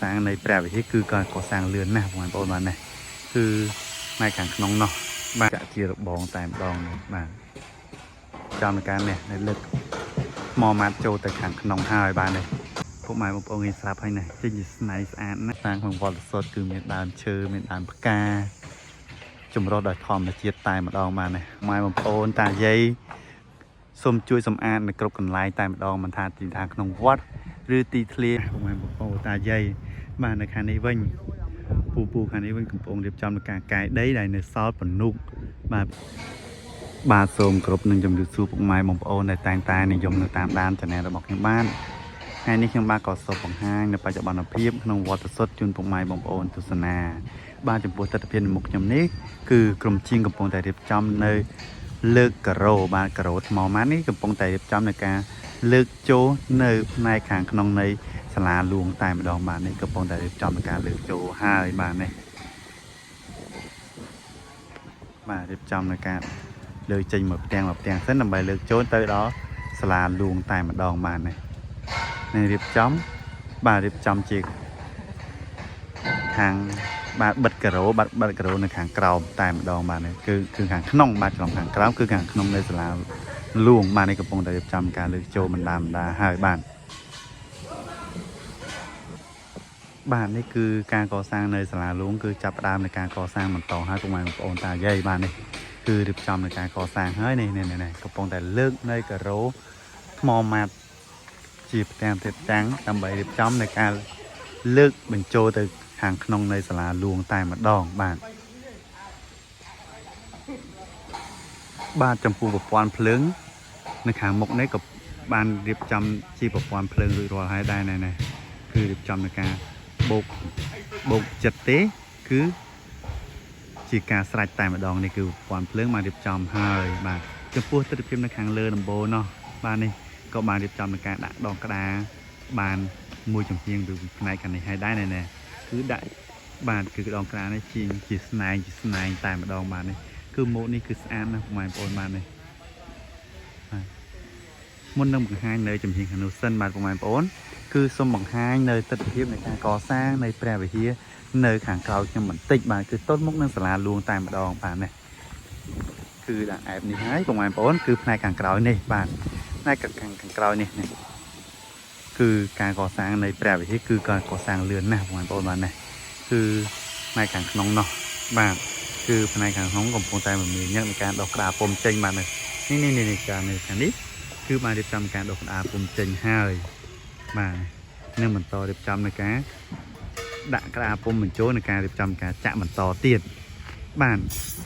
សាងនៃព្រះវិហារគឺការកសាងលឿនណាស់បងប្អូនបាទនេះគឺផ្នែកខាងក្នុងនោះបាទចាក់ជារបងតែម្ដងនេះបាទចំในការនេះនៅលើកថ្មម៉ាត់ចូលទៅខាងក្នុងហើយបាទនេះពុកម៉ែបងប្អូនងាយស្រាប់ហើយនេះចេញជាស្នៃស្អាតណាស់សាងក្នុងវត្តសុទ្ធគឺមានដើមឈើមានដើមផ្កាចម្រុះដោយធម្មជាតិតែម្ដងបាទនេះម៉ែបងប្អូនតាយាយសូមជួយសម្អាតនៅគ្រប់កន្លែងតែម្ដងមិនថាទីថាក្នុងវត្តឬទីធ្លាពុកម៉ែបងប្អូនតាយាយបាទនៅខាងនេះវិញពូពូខាងនេះវិញកំពុងរៀបចំនៅការកាយដីដែលនៅសល់ពនុកបាទបាទសូមគោរពនឹងជម្រាបសួរពុកម៉ែបងប្អូនដែលតែងតែនិយមនៅតាមដាន Channel របស់ខ្ញុំបាទថ្ងៃនេះខ្ញុំបាទក៏សូមបង្ហាញនៅបច្ចុប្បន្នភាពក្នុងវត្តសុទ្ធជូនពុកម៉ែបងប្អូនទស្សនាបាទចំពោះទស្សនវិជ្ជានៅមុខខ្ញុំនេះគឺក្រុមជាងកំពុងតែរៀបចំនៅលើកការ៉ូបាទការ៉ូថ្មម៉ាត់នេះកំពុងតែរៀបចំនៅការលើកចូលនៅផ្នែកខាងក្នុងនៃសាលាលួងតែម្ដងបាទនេះកំពុងតែរៀបចំในការលើកចូលហើយបាទនេះបាទរៀបចំនៅការលើកចេញមកផ្ទាំងមកផ្ទាំងសិនដើម្បីលើកចូលទៅដល់សាលាលួងតែម្ដងបាទនេះនេះរៀបចំបាទរៀបចំជាខាងបាទបិទការ៉ូបាទបិទការ៉ូនៅខាងក្រោមតែម្ដងបាទនេះគឺគឺខាងក្នុងបាទច្រឡំខាងក្រោមគឺខាងក្នុងនៃសាលាលួងបាទនេះកំពុងតែរៀបចំការលើកចូលបណ្ដាបណ្ដាហើយបាទ បាទនេះគឺការកសាងនៅសាលាលួងគឺចាប់ផ្ដើមនៃការកសាងបន្តហើយពុកម៉ែបងប្អូនតាយាយបាទនេះគឺរៀបចំនៃការកសាងហើយនេះនេះនេះកំពុងតែលើកនៅការ៉ូថ្មម៉ាត់ជាផ្ទាំងទៀតតាំងដើម្បីរៀបចំនៃការលើកបញ្ចូលទៅខាងក្នុងនៃសាលាលួងតែម្ដងបាទបាទចំពោះប្រព័ន្ធភ្លើងនៅខាងមុខនេះក៏បានរៀបចំជាប្រព័ន្ធភ្លើងរួចរាល់ហើយដែរណែនេះគឺរៀបចំនៃការបូកបូកចិត្តទេគឺជាការស្រេចតែម្ដងនេះគឺប្រព័ន្ធភ្លើងបានរៀបចំហើយបាទចំពោះទស្សនវិជ្ជានៅខាងលើដំបូលនោះបាទនេះក៏បានរៀបចំในការដាក់ដងក្តារបានមួយចំហៀងពីផ្នែកខាងនេះហើយដែរណែនេះគឺដាក់បាទគឺដងក្តារនេះជាជាស្នែងជាស្នែងតែម្ដងបាទនេះគឺម៉ូតនេះគឺស្អាតណាស់ពុកម៉ែបងប្អូនបាទនេះបាទមុននឹងបង្ហាញនៅចំហៀងខាងនោះសិនបាទពុកម៉ែបងប្អូន គឺសូមបង្ហាញនៅទស្សនវិជ្ជានៃការកសាងនៃព្រះវិហារនៅខាងក្រោយខ្ញុំបន្តិចបាទគឺទល់មុខនឹងសាលាលួងតែម្ដងបាទនេះគឺដាក់អែបនេះហើយបងប្អូនគឺផ្នែកខាងក្រោយនេះបាទផ្នែកខាងខាងក្រោយនេះនេះគឺការកសាងនៃព្រះវិហារគឺការកសាងលឿនណាស់បងប្អូនបាទនេះគឺផ្នែកខាងក្នុងនោះបាទគឺផ្នែកខាងក្នុងកំពុងតែមមាញឹកនៃការដោះក្តារពុំចេញបាទនេះនេះនេះនេះការនេះខាងនេះគឺបានរៀបចំការដោះក្តារពុំចេញហើយបាទនឹងបន្តរៀបចំในការដាក់ក្តារពុំបញ្ចូលในការរៀបចំការចាក់បន្តទៀតបាទ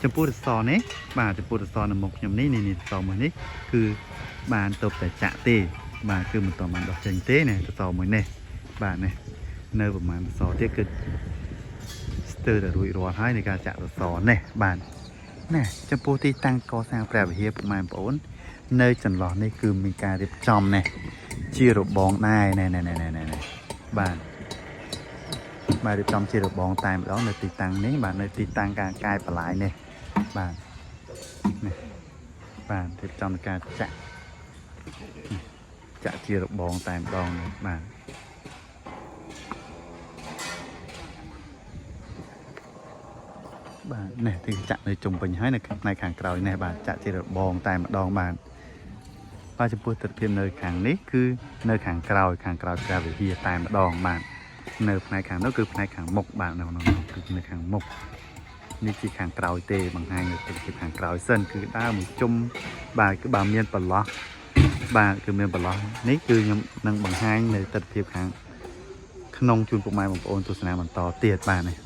ចំពោះរសនេះបាទចំពោះរសនៅមុខខ្ញុំនេះនេះនេះរសមួយនេះគឺបានទៅតែចាក់ទេបាទគឺមិនតបានដោះចេញទេនេះរសមួយនេះបាទនេះនៅប្រហែលរសទៀតគឺស្ទើរតែរួចរាល់ហើយในការចាក់រសនេះបាទណែចំពោះទីតាំងកសាងព្រះវិហារពុកម៉ែបងប្អូននៅចន្លោះនេះគឺមានការរៀបចំនេះជារបងដែរណែណែណែណែណែបាទបាទរៀបចំជារបងតែម្ដងនៅទីតាំងនេះបាទនៅទីតាំងការកាយបន្លាយនេះបាទនេះបាទរៀបចំនៃការចាក់នេះចាក់ជារបងតែម្ដងនេះបាទបាទនេះទីចាក់នៅជុំវិញហើយនៅផ្នែកខាងក្រោយនេះបាទចាក់ជារបងតែម្ដងបាទបាទចំពោះទស្សនវិជ្ជានៅខាងនេះគឺនៅខាងក្រោយខាងក្រោយព្រះវិហារតែម្ដងបាទនៅផ្នែកខាងនោះគឺផ្នែកខាងមុខបាទនៅនោះគឺនៅខាងមុខនេះជាខាងក្រោយទេបង្ហាញនៅទស្សនវិជ្ជាខាងក្រោយសិនគឺដើរមួយជុំបាទគឺបើមានប្រឡោះបាទគឺមានប្រឡោះនេះគឺខ្ញុំនឹងបង្ហាញនៅទស្សនវិជ្ជាខាងក្នុងជូនពុកម៉ែបងប្អូនទស្សនាបន្តទៀតបាទនេះ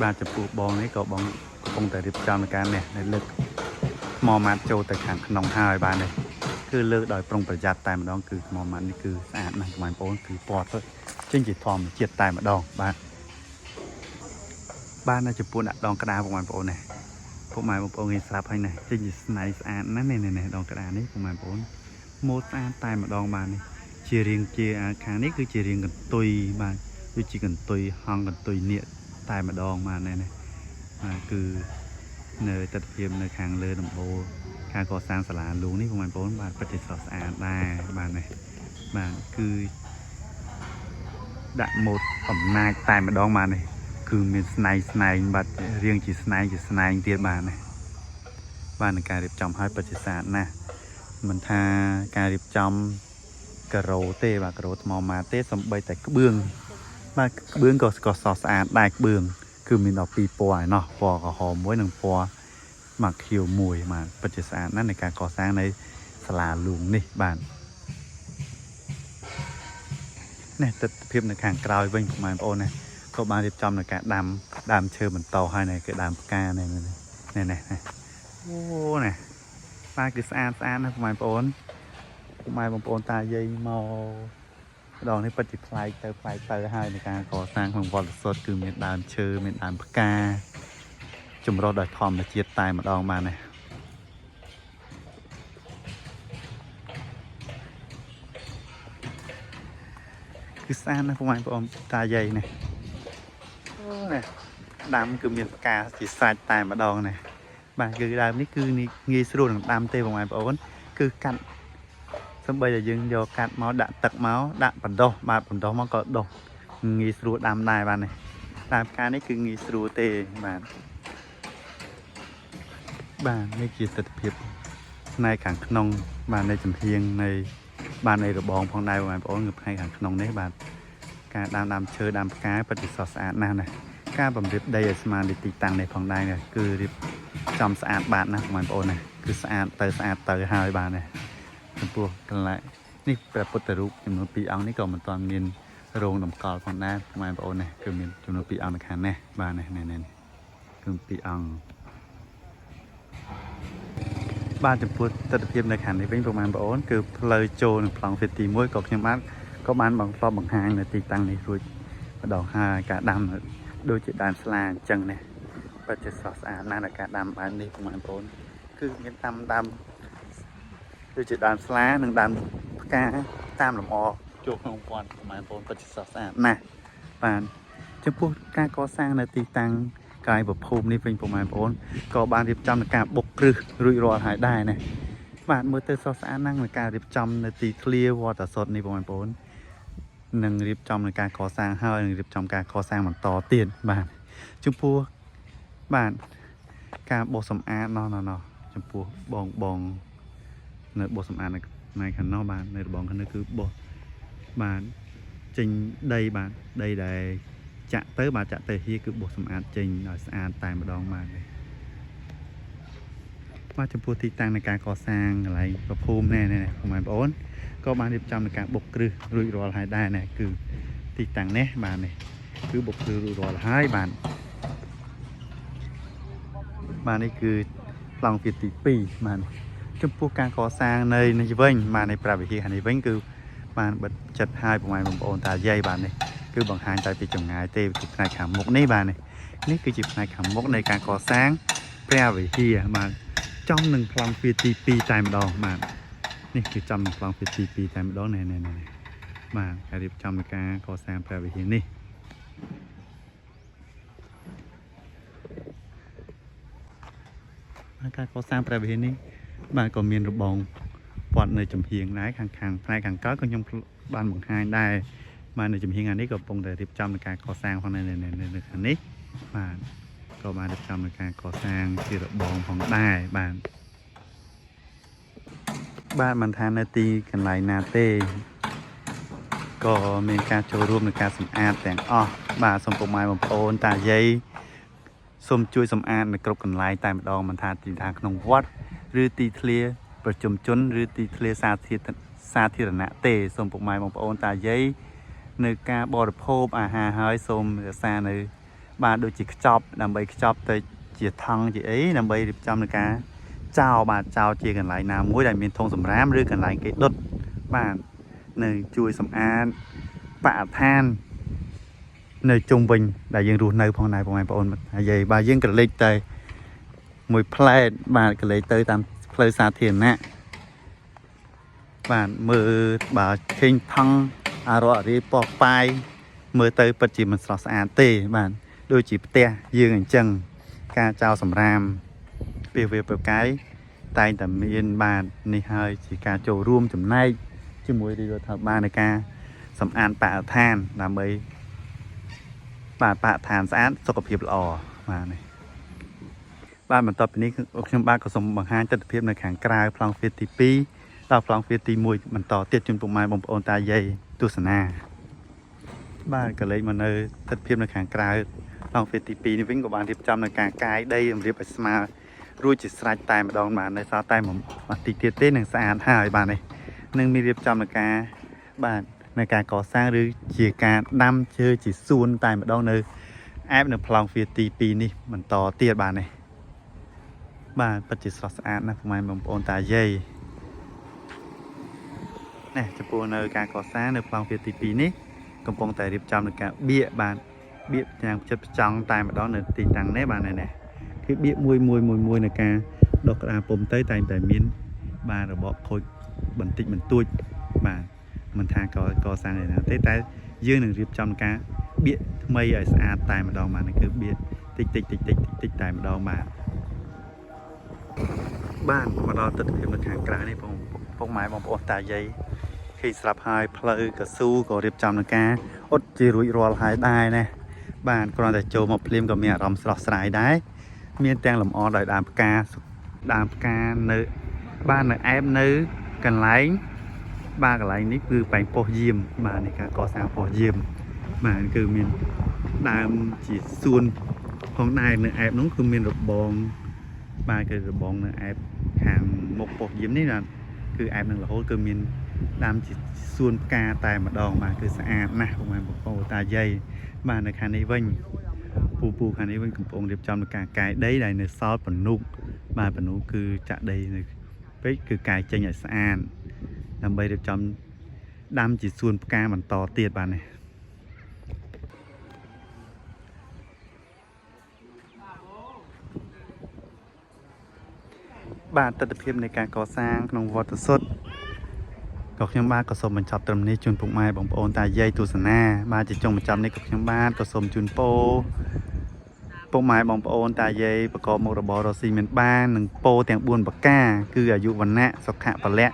បាទចំពោះបងនេះក៏បងកំពុងតែរៀបចំในការនេះនៅលើកថ្មម៉ាត់ចូលទៅខាងក្នុងហើយបាទនេះគឺលើកដោយប្រុងប្រយ័ត្នតែម្ដងគឺថ្មម៉ាត់នេះគឺស្អាតណាស់បងប្អូនគឺពណ៌ទៅចេញជាធម្មជាតិតែម្ដងបាទបាទនៅចំពោះដាក់ដងក្តារបងប្អូននេះពុកម៉ែបងប្អូនងាយស្រាប់ហើយនេះចេញជាស្នៃស្អាតណាស់នេះនេះដងក្តារនេះពុកម៉ែបងប្អូនម៉ូតស្អាតតែម្ដងបាទនេះជារៀងជាខាងនេះគឺជារៀងកន្ទុយបាទដូចជាកន្ទុយហងកន្ទុយនៀកតែម្ដងបាទនេះនេះបាទគឺនៅទស្សនវិជ្ជានៅខាងលើដំបូលការកសាងសាលាលួងនេះបងប្អូនបាទពិតជាស្រស់ស្អាតដែរបាទនេះបាទគឺ ដាក់ម៉ូតអំណាចតែម្ដងបាទនេះគឺមានស្នែងស្នែងបាទរៀងជាស្នែងជាស្នែងទៀតបាទនេះបាទនឹងការរៀបចំឲ្យពិតជាស្អាតណាស់មិនថាការរៀបចំការ៉ូទេបាទការ៉ូថ្មម៉ាទេសំបីតែក្បឿងបាទក្បឿងក៏ក៏សស្អាតដែរក្បឿងគឺមានដល់ពីរពណ៌ឯណោះពណ៌ក្រហមមួយនិងពណ៌មកខៀវមួយបាទពិតជាស្អាតណាស់នៃការកសាងនៃសាលាលួងនេះបាទ នេះទស្សនភាពនៅខាងក្រោយវិញពុកម៉ែបងប្អូនណាក៏បានរៀបចំនៅការដាំដើមឈើបន្តហើយនេះគឺដើមផ្កានេះនេះនេះនេះអូនេះបាទគឺស្អាតស្អាតណាស់ពុកម៉ែបងប្អូនពុកម៉ែបងប្អូនតាយាយមកម្ដងនេះពិតជាប្លែកទៅប្លែកទៅហើយในការកសាងក្នុងវត្តសុទ្ធគឺមានដើមឈើមានដើមផ្កាចម្រុះដោយធម្មជាតិតែម្ដងបាទនេះគឺស្អាតណាស់ពុកម៉ែបងប្អូនតាយាយនេះអូនេះដាំគឺមានផ្កាជាសាច់តែម្ដងនេះ បាទគឺដើមនេះគឺងាយស្រួលនឹងដាំទេបងប្អូនគឺកាត់សំបីតែយើងយកកាត់មកដាក់ទឹកមកដាក់បណ្ដោះបាទបណ្ដោះមកក៏ដុះងាយស្រួលដាំដែរបាទនេះដើមផ្កានេះគឺងាយស្រួលទេបាទបាទនេះជាទស្សនភាពផ្នែកខាងក្នុងបាទនៃចំហៀងនៃបាទនៃរបងផងដែរបងប្អូនគឺផ្នែកខាងក្នុងនេះបាទការដាំដើមឈើដើមផ្កាពិតជាស្រស់ស្អាតណាស់ណាការបំរៀបដីឲ្យស្មើในទីតាំងនេះផងដែរនេះគឺរៀប ចំស្អាតបាតណាស់បងប្អូនណាគឺស្អាតទៅស្អាតទៅហើយបាទណាចំពោះកន្លែងនេះព្រះពុទ្ធរូបចំនួន2អង្គនេះក៏មិនទាន់មានរោងតម្កល់ផងដែរបងប្អូនណាគឺមានចំនួន2អង្គនៅខាងនេះបាទនេះនេះនេះគឺ2អង្គបាទចំពោះទស្សនភាពនៅខាងនេះវិញបងប្អូនគឺផ្លូវចូលនឹងប្លង់ហ្វីទី1ក៏ខ្ញុំបានក៏បានបង្ធ្លាប់បង្ហាញនៅទីតាំងនេះរួចម្ដងហើយការដាំដូចជាដើមស្លាអញ្ចឹងណា ពិតជាស្រស់ស្អាតណាស់ในការដាំបែបនេះបងប្អូនគឺមានតាមដើមដូចជាដើមស្លានិងដើមផ្កាតាមលម្អចូលក្នុងវត្តបងប្អូនពិតជាស្រស់ស្អាតណាស់បាទចំពោះការកសាងនៅទីតាំងកាយប្រភូមិនេះវិញបងប្អូនក៏បានរៀបចំในការបុកគ្រឹះរួចរាល់ហើយដែរណាបាទមើលទៅស្រស់ស្អាតណាស់ในការរៀបចំនៅទីធ្លាវត្តអាសុតនេះបងប្អូននឹងរៀបចំในការកសាងហើយនឹងរៀបចំការកសាងបន្តទៀតបាទចំពោះ បាទការបោសសម្អាតណោះណោះណោះចំពោះបងបងនៅបោសសម្អាតនៅផ្នែកខាងនោះបាទនៅរបងខាងនេះគឺបោសបាទចេញដីបាទដីដែលចាក់ទៅបាទចាក់ទៅហៀគឺបោសសម្អាតចេញឲ្យស្អាតតែម្ដងបាទនេះបាទចំពោះទីតាំងនៃការកសាងកន្លែងប្រភូមិណែណែណែបងប្អូនក៏បានរៀបចំនៃការបុកគ្រឹះរួចរាល់ហើយដែរណែគឺទីតាំងនេះបាទនេះគឺបុកគ្រឹះរួចរាល់ហើយបាទ បាទនេះគឺប្លង់វាទី2បាទចំពោះការកសាងនៅនេះវិញបាទនៃព្រះវិហារនេះវិញគឺបានបិទចិត្តហើយពុកម៉ែបងប្អូនតាយាយបាទនេះគឺបង្ហាញតែពីចម្ងាយទេគឺផ្នែកខាងមុខនេះបាទនេះនេះគឺជាផ្នែកខាងមុខនៃការកសាងព្រះវិហារបាទចំនឹងប្លង់វាទី2តែម្ដងបាទនេះគឺចំនឹងប្លង់វាទី2តែម្ដងណែណែណែបាទការរៀបចំនៃការកសាងព្រះវិហារនេះ បាទការកសាងព្រះវិហារនេះបាទក៏មានរបងព័ទ្ធនៅចំហៀងដែរខាងខាងផ្នែកខាងកើតក៏ខ្ញុំបានបង្ហាញដែរបាទនៅចំហៀងអានេះក៏កំពុងតែរៀបចំในការកសាងផងដែរនៅនៅនៅខាងនេះបាទក៏បានរៀបចំในការកសាងជារបងផងដែរបាទបាទមិនថានៅទីកន្លែងណាទេក៏មានការចូលរួមในការសម្អាតទាំងអស់បាទសូមពុកម៉ែបងប្អូនតាយាយ សូមជួយសម្អាតនៅគ្រប់កន្លែងតែម្ដងមិនថាទីថាក្នុងវត្តឬទីធ្លាប្រជុំជនឬទីធ្លាសាធារសាធារណៈទេសូមពុកម៉ែបងប្អូនតាយាយនៅការបរិភោគអាហារហើយសូមរក្សានៅបាទដូចជាខ្ចប់ដើម្បីខ្ចប់ទៅជាថង់ជាអីដើម្បីរៀបចំនៅការចោលបាទចោលជាកន្លែងណាមួយដែលមានធុងសំរាមឬកន្លែងគេដុតបាទនៅជួយសម្អាតបរិស្ថាន នៅជុំវិញដែលយើងរស់នៅផងដែរបងប្អូនហើយយាយបាទយើងក្រឡេកទៅមួយផ្លែតបាទក្រឡេកទៅតាមផ្លូវសាធារណៈបាទមើលបើឃើញថង់អរអរាយប៉ោះប៉ាយមើលទៅពិតជាមិនស្រស់ស្អាតទេបាទដូចជាផ្ទះយើងអញ្ចឹងការចោលសម្រាមពីវាប្រកាយតែងតែមានបាទនេះហើយជាការចូលរួមចំណែកជាមួយរាជរដ្ឋាភិបាលในការ សម្អាតបរិស្ថានដើម្បីបាទបរិស្ថានស្អាតសុខភាពល្អបាទនេះបាទបន្ទាប់ពីនេះខ្ញុំបាទក៏សូមបង្ហាញទស្សនវិជ្ជានៅខាងក្រៅប្លង់ទ្វារទី2ដល់ប្លង់ទ្វារទី1បន្តទៀតជូនពុកម៉ែបងប្អូនតាយាយទស្សនាបាទក៏លេខមកនៅទស្សនវិជ្ជានៅខាងក្រៅប្លង់ទ្វារទី2នេះវិញក៏បានរៀបចំនៅការកាយដីរៀបឲ្យស្មើរួចជាស្រេចតែម្ដងបាទនៅសល់តែមួយតិចទៀតទេនឹងស្អាតហើយបាទនេះនឹងមានរៀបចំនៅការបាទនៅការកសាងឬជាការដាំឈើជាសួនតែម្ដងនៅអែបនៅប្លង់ទ្វារទី2នេះបន្តទៀតបាទនេះបាទពិតជាស្រស់ស្អាតណាស់ពុកម៉ែបងប្អូនតាយាយនេះចំពោះនៅការកសាងនៅប្លង់ទ្វារទី2នេះកំពុងតែរៀបចំនៅការបៀកបាទបៀកយ៉ាងផ្ចិតផ្ចង់តែម្ដងនៅទីតាំងនេះបាទនេះគឺបៀកមួយមួយមួយមួយនៅការដុសក្តារពុំទៅតែងតែមានបាទរបកខូចបន្តិចបន្តួចបាទមិនថាកកសាងឯណាទេតែយើងនឹងរៀបចំការបៀកថ្មីឲ្យស្អាតតែម្ដងបាទនេះគឺបៀកតិចតិចតិចតិចតិចតិចតែម្ដងបាទបាទមកដល់ទស្សនវិជ្ជានៅខាងក្រៅនេះបងពុកម៉ែបងប្អូនតាយាយឃើញស្រាប់ហើយផ្លូវកស៊ូក៏រៀបចំនឹងការអត់ជារួចរាល់ហើយដែរណាបាទគ្រាន់តែចូលមកភ្លាមក៏មានអារម្មណ៍ស្រស់ស្រាយដែរមានទាំងលម្អដោយដើមផ្កាដើមផ្កានៅបាននៅអែបនៅកន្លែងបាទកន្លែងនេះគឺបែងប៉ុស្តិ៍យាមបាទនេះការកសាងប៉ុស្តិ៍យាមបាទគឺមានដើមជាសួនផងដែរនៅអែបនោះគឺមានរបងបាទគឺរបងនៅអែបខាងមុខប៉ុស្តិ៍យាមនេះណាគឺអែបនឹងរហូតគឺមានដើមជាសួនផ្កាតែម្ដងបាទគឺស្អាតណាស់បងប្អូនតាយាយបាទនៅខាងនេះវិញពូពូខាងនេះវិញកំពុងរៀបចំនៅការកាយដីដែលនៅសល់ពនុកបាទពនុកគឺចាក់ដីនៅពេកគឺកាយចេញឲ្យស្អាតដើម្បីរៀបចំដាំជាសួនផ្កាបន្តទៀតបាទនេះបាទទស្សនវិជ្ជានៃការកសាងក្នុងវត្តសុទ្ធក៏ខ្ញុំបាទក៏សូមបញ្ចប់ត្រឹមនេះជូនពុកម៉ែបងប្អូនតាយាយទស្សនាបាទជាចុងបញ្ចប់នេះក៏ខ្ញុំបាទក៏សូមជូនពរពុកម៉ែបងប្អូនតាយាយប្រកបមុខរបររកស៊ីមានបាននិងពោទាំង4ប្រការគឺអាយុវណ្ណៈសុខៈពលៈ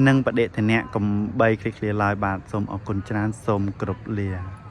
និងបដិធនៈកំបីគ្លៀកគ្លាឡើយបាទសូមអរគុណច្រើនសូមគោរពលា។